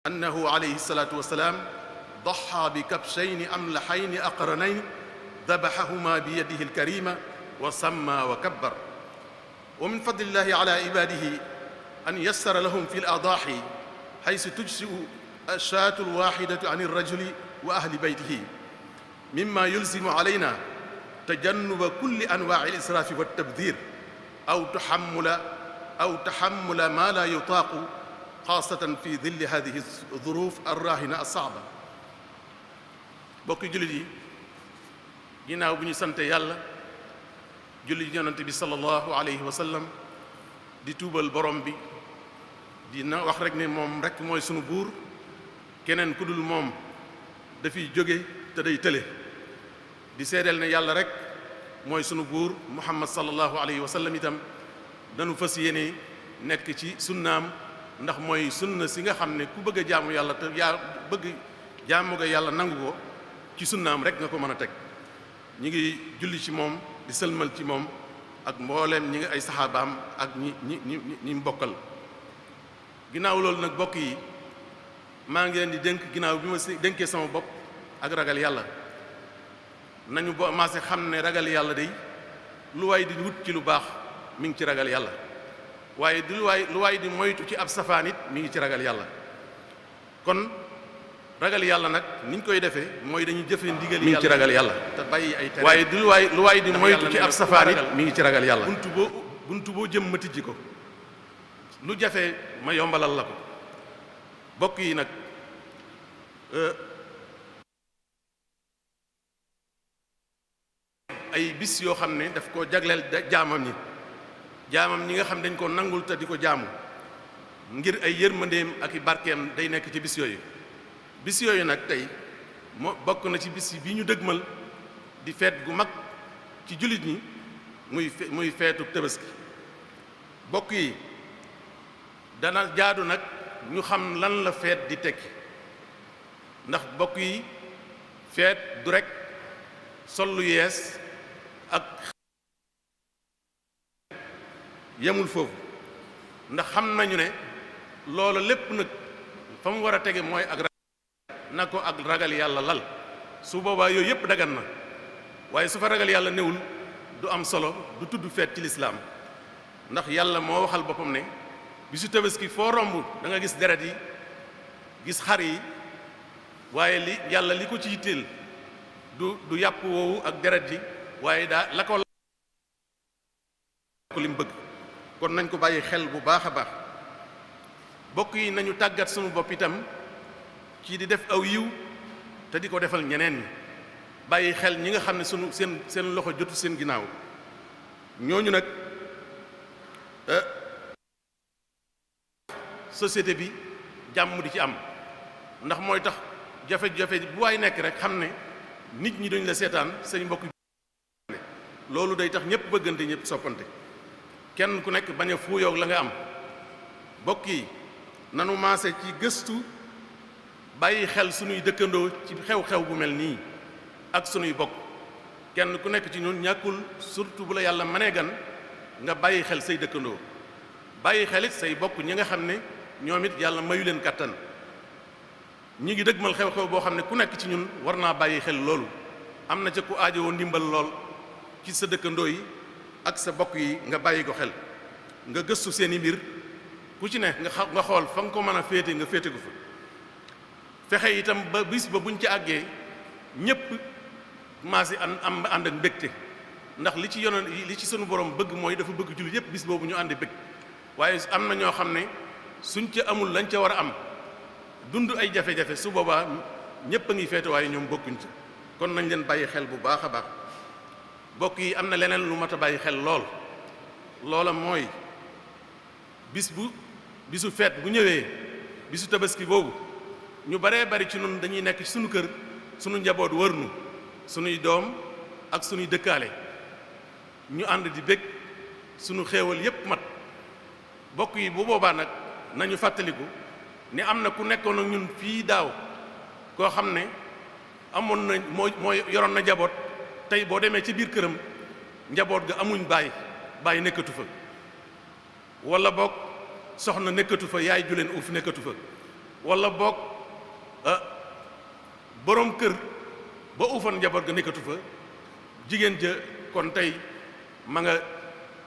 أنه عليه الصلاة والسلام ضحى بكبشين أملحين أقرنين ذبحهما بيده الكريمة وسمى وكبر. ومن فضل الله على عباده أن يسر لهم في الأضاحي حيث تجزئ الشاة الواحدة عن الرجل وأهل بيته، مما يلزم علينا تجنب كل أنواع الإسراف والتبذير أو تحمل ما لا يطاق، خاصة في ظل هذه الظروف الراهنة الصعبة. bokki jullit yi ginnaaw bi ñu sante yàlla jullit yonent bi sallallahu alayhi wa sallam di tuubal borom bi dina wax rek ne moom rek mooy sunu buur, keneen ku dul moom dafiy jóge te day tële, di seedeel ne yàlla rek mooy sunu buur. Muhammad sallallahu alayhi wa sallam itam dañu fas yéene nekk ci sunnaam, ndax mooy sunna si nga xam ne ku bëgg a jaamu yàlla te yaa bëgg jaamu ga yàlla nangu ko ci sunnaam rek nga ko mën a teg. ñi ngi julli ci moom di sëlmal ci moom ak mbooleem ñi ngi ay saxaabaam ak ñi mbokkal. ginnaaw loolu nag bokk yi, maa ngi leen di dénk ginnaaw bi ma dénkee sama bopp ak ragal yàlla, nañu bo maase xam ne ragal yàlla day lu waay di wut ci lu baax mi ngi ci ragal yàlla, waaye lu waay di moytu ci ab safaan it mi ngi ci ragal yàlla. kon ragal yàlla nag niñ koy defee mooy dañuy jëfee ndigal mi ngi ci ragal yàlla te bàyyi ay tere, waaye lu waay di moytu ci ab safaan it mi ngi ci ragal yàlla. buntu boo jëm ma tijji ko, lu jafe ma yombalal la ko. bokk yi nag ay bis yoo xam ne daf koo jagleel jaamam ñi nga xam dañ ko nangul te di ko jaamu ngir ay yërmandeem ak i barkeem day nekk ci bis yooyu. bis yooyu nag tey moo bokk na ci bis bi ñu dëgmal di feet gu mag ci jullit ñi muy feetu Tabaski. bokk yi dana jaadu nag ñu xam lan la feet di tekki, ndax bokk yi feet du rekk sol lu yees ak yemul foofu, ndax xam nañu ne loolu lépp nag fa mu war a tege mooy ak na ko ak ragal yàlla lal. su boobaa yooyu yëpp dagan na, waaye su fa ragal yàlla newul du am solo, du tudd feet ci lislaam. ndax yàlla moo waxal boppam ne bisu Tabaski foo romb da nga gis deret yi, gis xar yi, waaye yàlla li ko ci yitteel du yàpp woowu ak deret yi, waaye daa la ko li mu bëgg. kon nañ ko bàyyi xel bu baax a baax. bokk yi nañu tàggat sunu bopp itam ci di def aw yiw te di ko defal ñeneen ñi, bàyyi xel ñi nga xam ne seen loxo jotu seen ginnaaw. ñooñu nag société bi jàmm di ci am, ndax mooy tax jafe-jafe bu waay nekk rek xam ne nit ñi duñ la seetaan, say mbokk loolu day tax ñëpp bëggante ñëpp soppante, kenn ku nekk bañ a fuuyoog la nga am. bokk yi nanu maase ci gëstu bàyyi xel sunuy dëkkandoo ci xew-xew bu mel nii ak sunuy bokk. kenn ku nekk ci ñun ñàkkul, surtout bu la yàlla mënee gan, nga bàyyi xel say dëkkandoo, bàyyi xelit say bokk ñi nga xam ne ñoom it yàlla mayu leen kàttan. ñi ngi dëgmal xew-xew boo xam ne ku nekk ci ñun war naa bàyyi xel loolu. am na ca ku aajowoo ndimbal lool ci sa dëkkandoo yi ak sa bokk yi, nga bàyyi ko xel, nga gëstu seeni mbir, ku ci ne nga xool fa nga ko mën a féete nga féete ko fa. fexe itam ba bis ba buñ ci àggee ñépp maasi ànd ak mbégte, ndax li ci sunu borom bëgg mooy dafa bëgg jullit yépp bis boobu ñu àndi bég. waaye am na ñoo xam ne suñ ca amul lañ ca war a am, dund ay jafe-jafe, su boobaa ñépp a ngi feete waaye ñoom bokkuñ ca. kon nañ leen bàyyi xel bu baax a baax. bokk yi am na leneen lu mat a bàyyi xel lool, loola mooy bisu feet bu ñëwee, bisu Tabaski boobu ñu baree bari ci nun dañuy nekk ci sunu kër, sunu njaboot wër nu, sunuy doom ak sunuy dëkkaale, ñu ànd di bég, sunu xéewal yépp mat. bokk yi bu boobaa nag nañu fàttaliku ni am na ku nekkoon ak ñun fii daaw koo xam ne amoon na mooy yoroon na njaboot, tey boo demee ci biir këram njaboot ga amuñ baay nekkatu fa, wala boog soxna nekkatu fa, yaay juleen uuf nekkatu fa, wala boog borom kër ba uufan njaboot ga nekkatu fa jigéen ja kon tey ma nga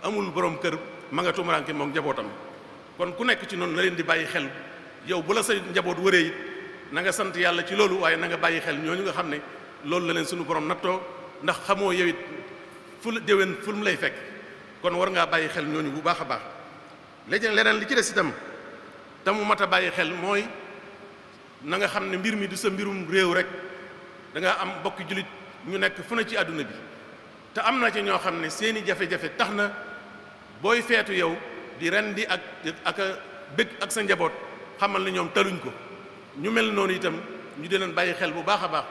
amul borom kër ma nga tumuraanke moom njabootam kon ku nekk ci noonu na leen di bàyyi xel yow bu la sa njaboot wëree it na nga sant yàlla ci loolu waaye na nga bàyyi xel ñooñu nga xam ne loolu la leen sunu borom nattoo ndax xamoo yow it fu la déwén fu mu lay fekk kon war ngaa bàyyi xel ñooñu bu baax a baax léegi leneen li ci des itam te mu mat a bàyyi xel mooy na nga xam ne mbir mi du sa mbirum réew rek da nga am bokki jullit ñu nekk fu ne ci àdduna bi te am na ci ñoo xam ne seeni jafe-jafe tax na booy feetu yow di ren di ak bëgg ak sa njaboot xamal ne ñoom taluñ ko ñu mel noonu itam ñu di leen bàyyi xel bu baax a baax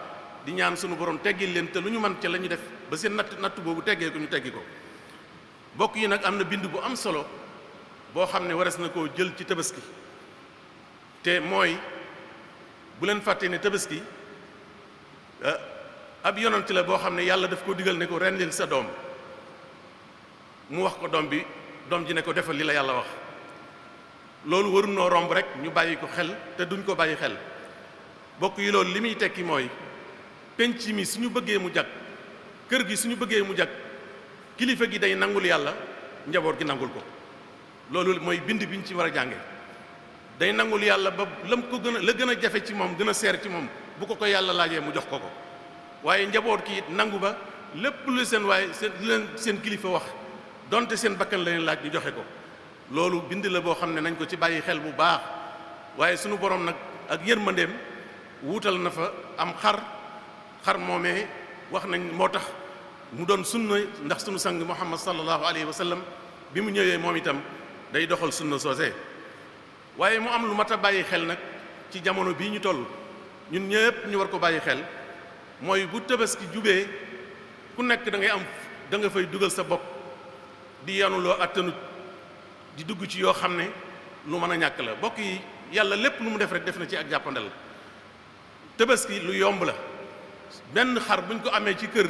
di ñaan sunu borom teggil leen te lu ñu mën ca la ñu def ba seen natt boobu teggee ko ñu teggi ko bokk yi nag am na bind bu am solo boo xam ne wares na koo jël ci tabaski te mooy bu leen fàtte ne tabaski ab yonent la boo xam ne yàlla daf ko digal ne ko rendil sa doom mu wax ko doom ji ne ko defal li la yàlla wax loolu waru noo romb rek ñu bàyyi ko xel te duñ ko bàyyi xel bokk yi loolu li muy tekki mooy penc mi suñu bëggee mu jag kër gi suñu bëggee mu jag kilifa gi day nangul yàlla njaboot gi nangul ko loolu mooy bind biñ ci war a jànge day nangul yàlla ba lam ko la gën a jafe ci moom gën a seer ci moom bu ko yàlla laajee mu jox ko ko waaye njaboot ki it nangu ba lépp lu seen waaye seen kilifa wax donte seen bakkan la leen laaj ñu joxe ko loolu bind la boo xam ne nañ ko ci bàyyi xel bu baax waaye sunu borom nag ak yërmandeem wuutal na fa am xar moomee wax nañ moo tax mu doon sunna ndax sunu sang Muhammad sallallahu alayhi wa sallam bi mu ñëwee moom itam day doxal sunna soosee waaye mu am lu mat a bàyyi xel nag ci jamono bii ñu toll ñun ñëpp ñu war ko bàyyi xel mooy bu tabaski jubee ku nekk da ngay am da nga fay dugal sa bopp di yanuloo attanut di dugg ci yoo xam ne lu mën a ñàkk la bokk yi yàlla lépp lu mu def rek def na ci ak jàppandal tabaski lu yomb la benn xar buñ ko amee ci kër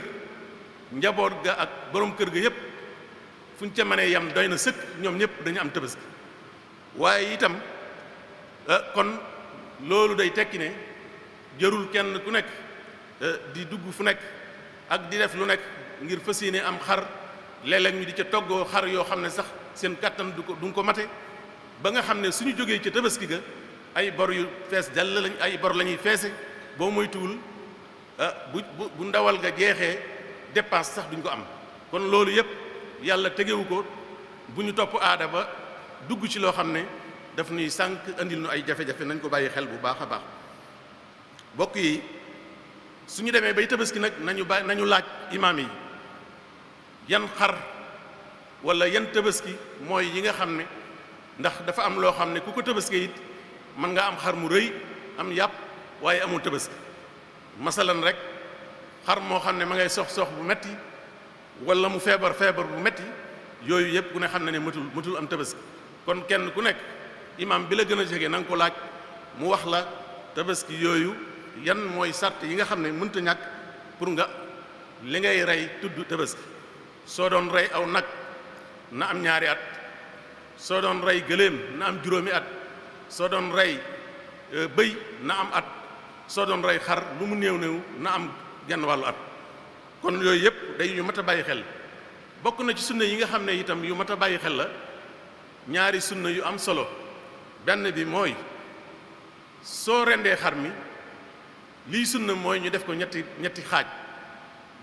njaboot ga ak borom kër ga yépp fuñ ca mënee yam doy na sëkk ñoom ñëpp dañu am tabaski waaye itam kon loolu day tekki ne jërul kenn ku nekk di dugg fu nekk ak di def lu nekk ngir fas yéene am xar léeg-léeg ñu di ca toggoo xar yoo xam ne sax seen kàttan du ko mate ba nga xam ne suñu jógee ca tabaski ga ay bor yu fees dell lañ ay bor la ñuy feese boo moytuwul bu ndawal ga jeexee dépense sax duñ ko am kon loolu yépp yàlla tegewu ko bu ñu topp aada ba dugg ci loo xam ne daf nuy sànq andil nu ay jafe-jafe nañ ko bàyyi xel bu baax a baax bokk yi suñu demee bay tabaski nag nañu laaj imaam yi yan xar wala yan tabaski mooy yi nga xam ne ndax dafa am loo xam ne ku ko tabaski it mën nga am xar mu rëy am yàpp waaye amul tabaski masalan rek xar moo xam ne ma ngay sox bu metti wala mu feebar bu metti yooyu yëpp ku ne xam ne ne matul am tabaski kon kenn ku nekk imaam bi la gën a jege na nga ko laaj mu wax la tabaski yooyu yan mooy sart yi nga xam ne mënta ñàkk pour nga li ngay rey tudd tabaski soo doon rey aw nag na am 2 at soo doon rey gëléem na am juróomi at soo doon rey bëy na am at soo doon rey xar lu mu néew na am genn wàllu at kon yooyu yëpp day yu mat a bàyyi xel bokk na ci sunna yi nga xam ne itam yu mat a bàyyi xel la ñaari sunna yu am solo benn bi mooy soo rendee xar mi lii sunna mooy ñu def ko ñetti xaaj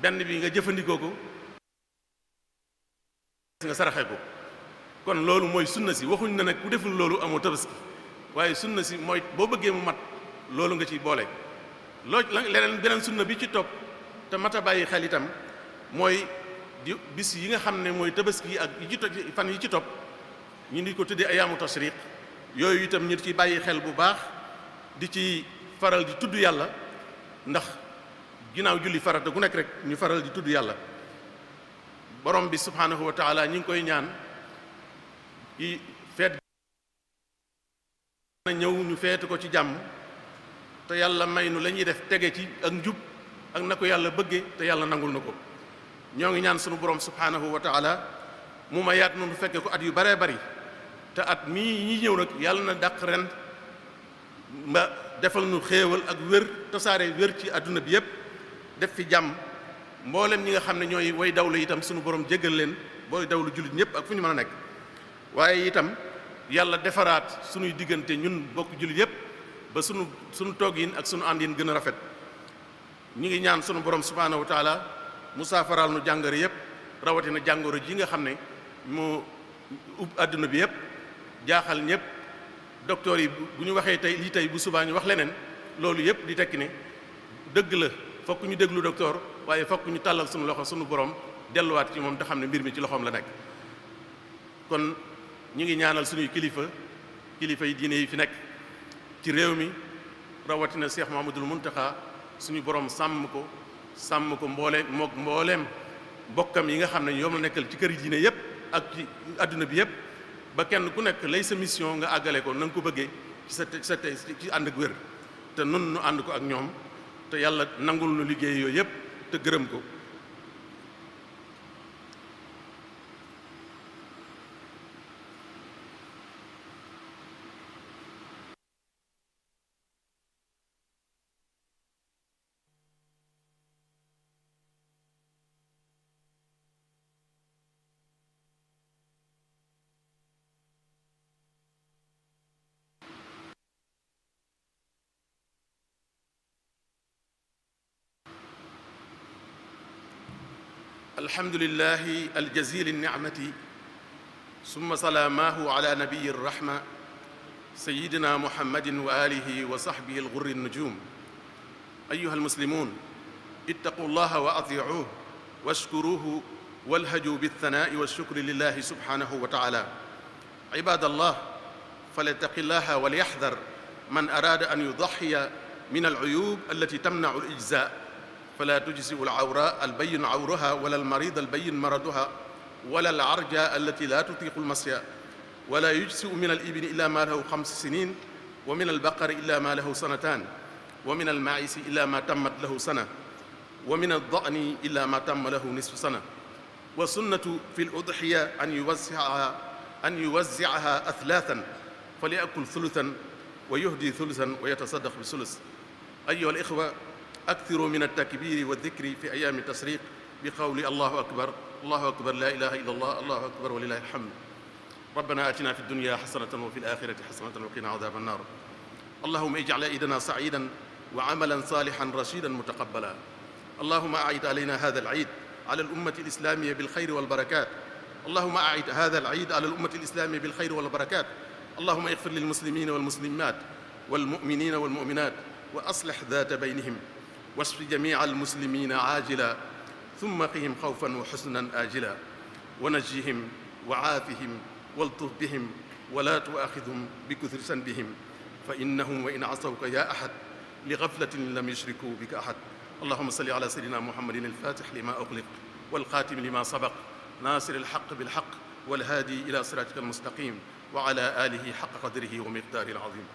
benn bi nga jëfandikoo ko nga saraxe ko kon loolu mooy sunna si waxuñ na nag ku deful loolu amoo tabaski waaye sunna si mooy boo bëggee mu mat loolu nga ciy boole leneen beneen sunna bi ci topp te mat a bàyyi xel itam mooy bis yi nga xam ne mooy tabaski yi ak fan yi ci topp ñu di ko tuddee ayaamu tashriq yooyu itam ñu ci bàyyi xel bu baax di ci faral di tudd yàlla ndax ginnaaw julli farata gu nekk rek ñu faral di tudd yàlla borom bi subhanahu wa taala ñi ngi koy ñaan i feet na ñëw ñu feetu ko ci jàmm te yàlla may nu la ñuy def tege ci ak njub ak na ko yàlla bëgge te yàlla nangul na ko ñoo ngi ñaan sunu borom subhanahu wa taala mu ma yaat nu fekke ko at yu baree bari te at mii ñi ñëw nag yàlla na dàq ren mba defal nu xéewal ak wér tasaare wér ci àdduna bi yépp def fi jàmm mboolem ñi nga xam ne ñooy way dawlu itam sunu borom jéggal leen booy dawlu jullit ñëpp ak fu ñu mën a nekk waaye itam yàlla defaraat sunuy diggante ñun bokk jullit yëpp ba sunu toogin ak sunu àndin gën a rafet ñu ngi ñaan sunu borom subhaanahu wa taala musaafaraal nu jàngoro yëpp rawatina jàngoro ji nga xam ne moo ub àdduna bi yëpp jaaxal ñëpp docteur yi bu ñu waxee tey lii tey bu subaa ñu wax leneen loolu yëpp di tekki ne dëgg la fokk ñu déglu docteur waaye fokk ñu tàllal sunu loxo sunu borom delluwaat ci moom te xam ne mbir mi ci loxoom la nekk kon ñu ngi ñaanal suñuy kilifa yi diine yi fi nekk ci réew mi rawatina Cheikh Mouhamadoul Mountakha suñu borom sàmm ko mbooleem bokkam yi nga xam ne ñoom la nekkal ci kër yi diine yépp ak ci àdduna bi yépp ba kenn ku nekk lay sa mission nga àggale ko na nga ko bëggee ci ànd ak wér te nun nu ànd ko ak ñoom te yàlla nangul nu liggéey yooyu yépp te gërëm ko الحمد لله الجزيل النعمة ثم سلاماه على نبي الرحمة سيدنا محمد وآله وصحبه الغر النجوم أيها المسلمون اتقوا الله وأطيعوه واشكروه والهجوا بالثناء والشكر لله سبحانه وتعالى عباد الله فليتق الله وليحذر من أراد أن يضحي من العيوب التي تمنع الإجزاء فلا تجزئ العوراء البين عورها ولا المريض البين مرضها ولا العرجاء التي لا تطيق المسيا ولا يجزئ من الإبل إلا ما له 5 سنين ومن البقر إلا ما له 2 سنين ومن الماعز إلا ما تمت له سنة ومن الضأن إلا ما تم له نصف سنة والسنة في الأضحية أن يوزعها أثلاثا فليأكل ثلثا ويهدي ثلثا ويتصدق بثلث أيها الإخوة أكثروا من التكبير والذكر في أيام التشريق بقول الله أكبر الله أكبر لا إله إلا الله الله أكبر ولله الحمد ربنا آتنا في الدنيا حسنة وفي الآخرة حسنة وقنا عذاب النار اللهم اجعل عيدنا سعيدا وعملا صالحا رشيدا متقبلا اللهم أعد علينا هذا العيد على الأمة الإسلامية بالخير والبركات اللهم أعد هذا العيد على الأمة الإسلامية بالخير والبركات اللهم اغفر للمسلمين والمسلمات والمؤمنين والمؤمنات وأصلح ذات بينهم واشف جميع المسلمين عاجلا ثم قهم خوفا وحزنا آجلا ونجهم وعافهم والطف بهم ولا تؤاخذهم بكثر سنبهم فإنهم وإن عصوك يا أحد لغفلة لم يشركوا بك أحد اللهم صل على سيدنا محمد الفاتح لما أغلق والخاتم لما سبق ناصر الحق بالحق والهادي إلى صراطك المستقيم وعلى آله حق قدره ومقداره العظيم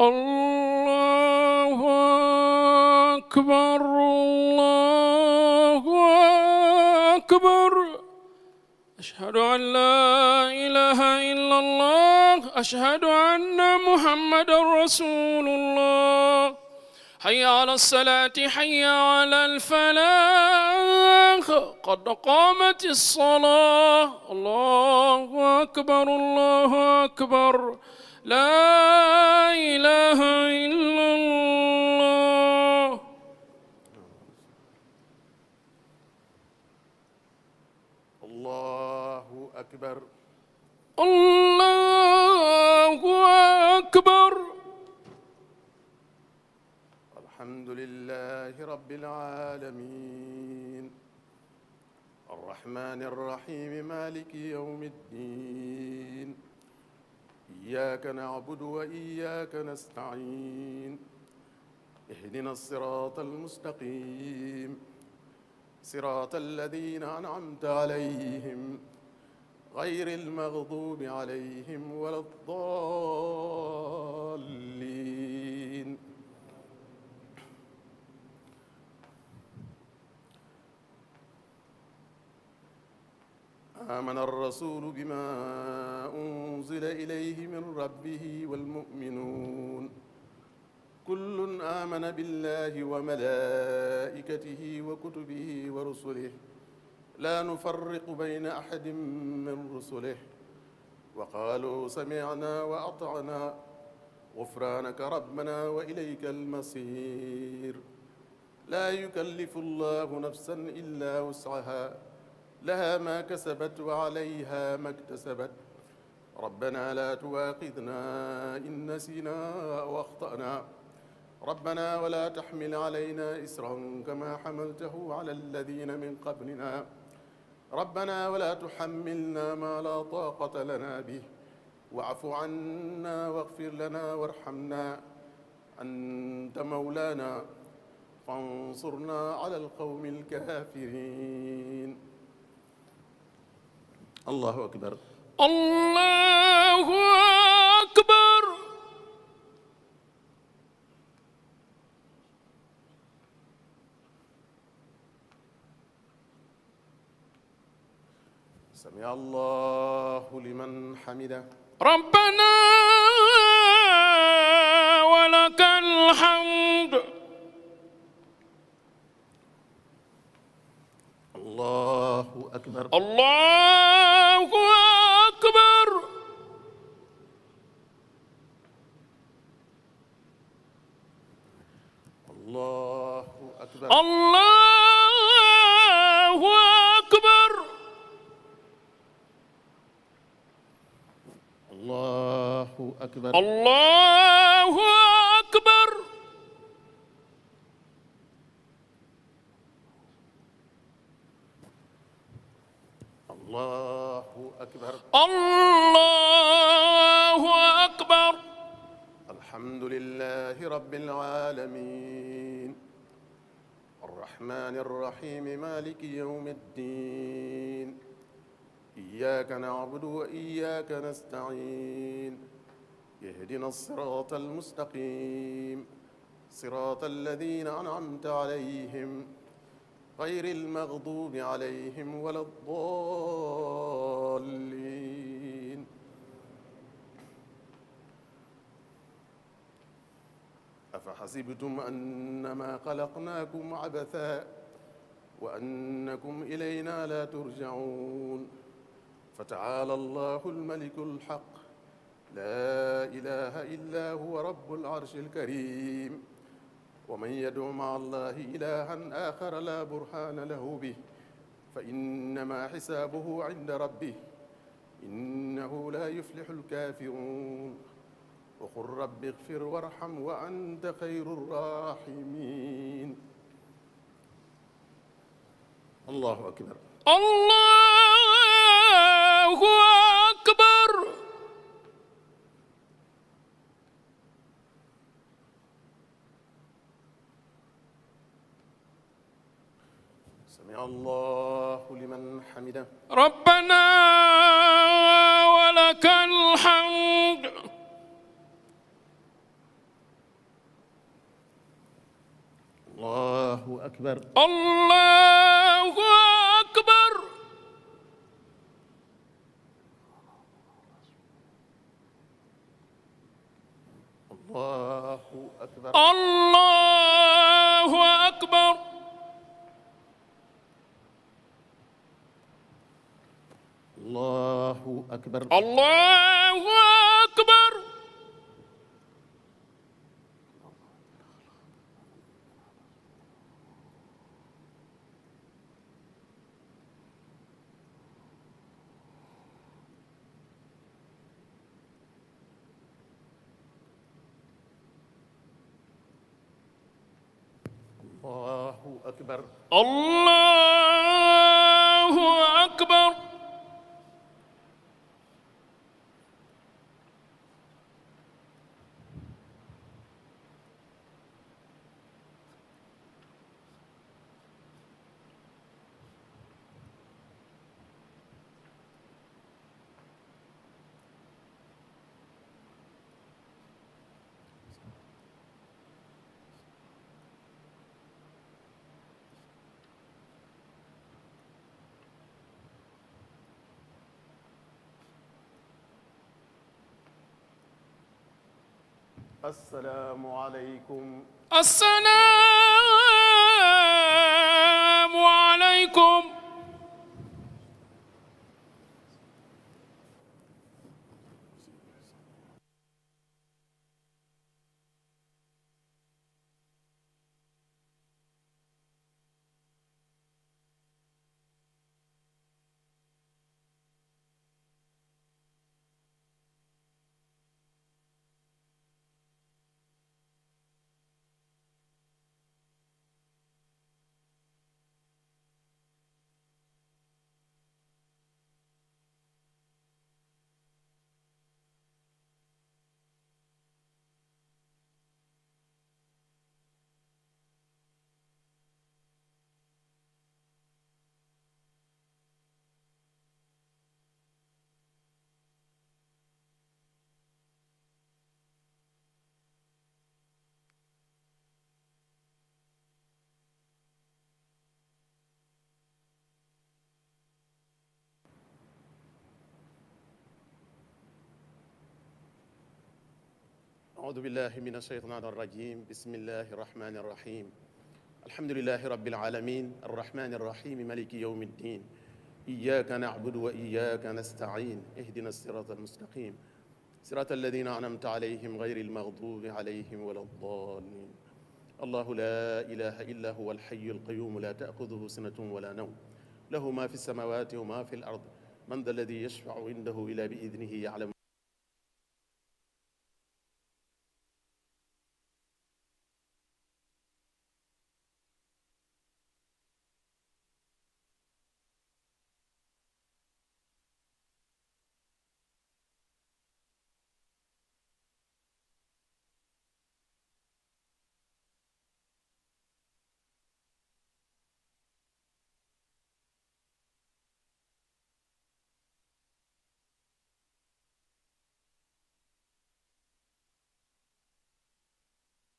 الله أكبر الله أكبر أشهد أن لا إله إلا الله أشهد أن محمدا رسول الله حي على الصلاة حي على الفلاح قد قامت الصلاة الله أكبر الله أكبر لا إله إلا الله الله أكبر الله أكبر الحمد لله رب العالمين الرحمن الرحيم مالك يوم الدين إياك نعبد وإياك نستعين اهدنا الصراط المستقيم صراط الذين أنعمت عليهم غير المغضوب عليهم ولا الضالين آمن الرسول بما أنزل إليه من ربه والمؤمنون كل آمن بالله وملائكته وكتبه ورسله لا نفرق بين أحد من رسله وقالوا سمعنا وأطعنا غفرانك ربنا وإليك المصير لا يكلف الله نفسا إلا وسعها لها ما كسبت وعليها ما اكتسبت ربنا لا تواخذنا إن نسينا أو أخطأنا ربنا ولا تحمل علينا إسرا كما حملته على الذين من قبلنا ربنا ولا تحملنا ما لا طاقة لنا به واعف عنا واغفر لنا وارحمنا أنت مولانا فانصرنا على القوم الكافرين الله أكبر الله أكبر. سمع الله لمن حمده ربنا ولك الحمد. الله أكبر الله أكبر. الله أكبر الله أكبر. الله أكبر الله أكبر. الله أكبر الله أكبر. الحمد لله رب العالمين الرحمن الرحيم مالك يوم الدين إياك نعبد وإياك نستعين اهدنا الصراط المستقيم صراط الذين أنعمت عليهم غير المغضوب عليهم ولا الضالين أفحسبتم أنما خلقناكم عبثا وأنكم إلينا لا ترجعون فتعالى الله الملك الحق لا إله إلا هو رب العرش الكريم ومن يدع مع الله إلها آخر لا برهان له به فإنما حسابه عند ربه إنه لا يفلح الكافرون وقل رب اغفر وارحم وأنت خير الراحمين الله أكبر الله أكبر. سمع الله لمن حمده ربنا ولك الحمد. الله أكبر الله أكبر. الله أكبر الله أكبر. الله أكبر الله أكبر. الله أكبر الله السلام عليكم. السلام عليكم. أعوذ بالله من الشيطان الرجيم. بسم الله الرحمن الرحيم. الحمد لله رب العالمين الرحمن الرحيم مالك يوم الدين. إياك نعبد وإياك نستعين. اهدنا الصراط المستقيم صراط الذين أنعمت عليهم غير المغضوب عليهم ولا الضالين. الله لا إله إلا هو الحي القيوم لا تأخذه سنة ولا نوم له ما في السماوات وما في الأرض من ذا الذي يشفع عنده إلا بإذنه يعلم